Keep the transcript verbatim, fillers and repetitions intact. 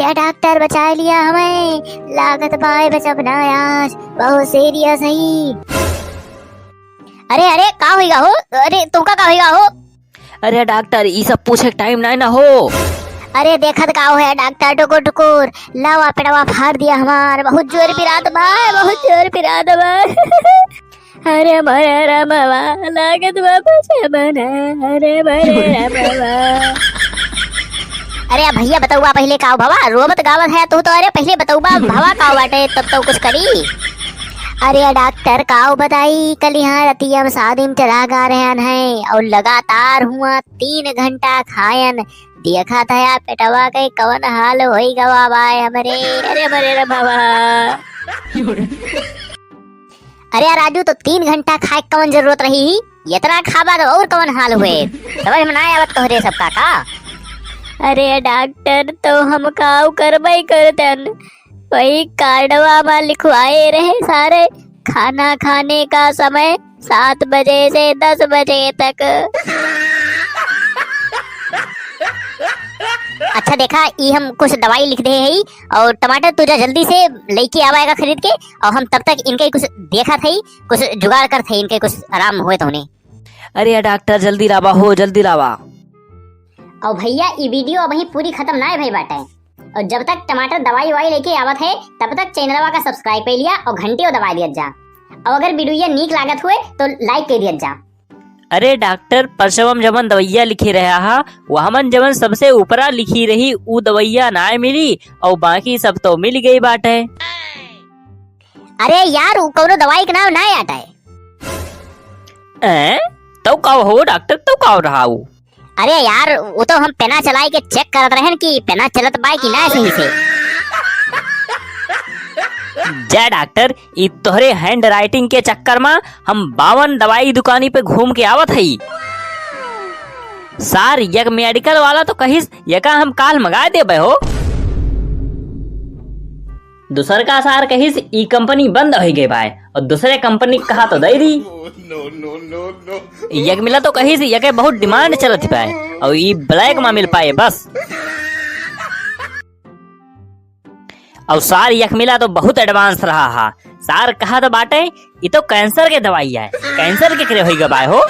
या डॉक्टर बचाय लिया हमें, लागत बाय बचब ना आज, बहुत सीरियस है। अरे, अरे, का होइगा हो? अरे, तुमका का होइगा हो? अरे डॉक्टर, ई सब पूछे के टाइम नाय ना हो। अरे देखत का हो है डॉक्टर, टुकुर टुकुर, लवा पेटवा फाड़ दिया हमार, बहुत जोर पिरात बा, बहुत जोर पिरात बा। अरे मोरे रमवा, लागत बा बचब ना, अरे मोरे रमवा। अरे भैया बतउबा पहिले काव भवा, रोवत गावत है तू तो, अरे पहिले बतउबा भवा काव बाटे तब तो कुछ करी। अरे डॉक्टर काव बताई, कल यहाँ रतिया में शादी में चला गा रहन है और लगातार हुआ तीन घंटा खायन, देखा था यार पेटवा के कवन हाल होई गवा बाय हमरे। अरे मरे रे बाबा। अरे यार राजू, तो तीन घंटा खाए के कवन जरूरत रही? इतना खाबा तो और कवन हाल हुए? समझ में ना आवत तोहरे सबका का? अरे डॉक्टर, तो हम काव करबे करतन, वही कार्डवा में लिखवाए रहे सारे, खाना खाने का समय सात बजे से दस बजे तक। अच्छा देखा, ई हम कुछ दवाई लिख दे हई और टमाटर तू जा जल्दी से लेके आवा एका खरीद के, और हम तब तक इनके कुछ देखत हई, कुछ जुगाड़ करत हई, इनके कुछ आराम होए तो उन्हें। अरे यार डॉक्टर, जल्दी लावा हो, जल्दी लावा। और भैया, ई वीडियो अबहीं पूरी खत्म ना भई बाटे। और जब तक टमाटर दवाई ववाई लेके आवत है, तब तक चैनलवा का सब्सक्राइब कर लिया और घंटियो दबा दियत जा। और अगर वीडियो नीक लागत हुए तो लाइक कर दियत जा। अरे डॉक्टर, परसवा में जवन दवैया लिखे रहा हा, वह मन जवन सबसे ऊपरा लिखी रही, ऊ दवैया ना मिली और बाकी सब तो मिल गई बाटे। अरे यार, ऊ कौनो दवाई के नाम ना आटा है। ए? तौ का हो डॉक्टर, तौ का रहा ऊ? अरे यार, वो तो हम पेना चलाई के चेक करत रहन कि पेना चलत बा कि ना सही से। जा डॉक्टर, ई तोहरे हैंडराइटिंग के चक्कर में हम बावन दवाई दुकानी पे घूम के आवत हई। सार, यक मेडिकल वाला तो कहिस, यका हम काल मंगा देबे हो। दूसर का सार कहिस, ई कंपनी बंद होइ गई बाय, और दूसरे कंपनी कहा तो दे दी। यक मिला तो कहिस, यके बहुत डिमांड चलत बाय, और ई ब्लैक में मिल पाए बस। और सार यक मिला तो बहुत एडवांस रहा हा। सार कहा तो बाटे, ई तो कैंसर के दवाई है, कैंसर के करे होई गबाय हो।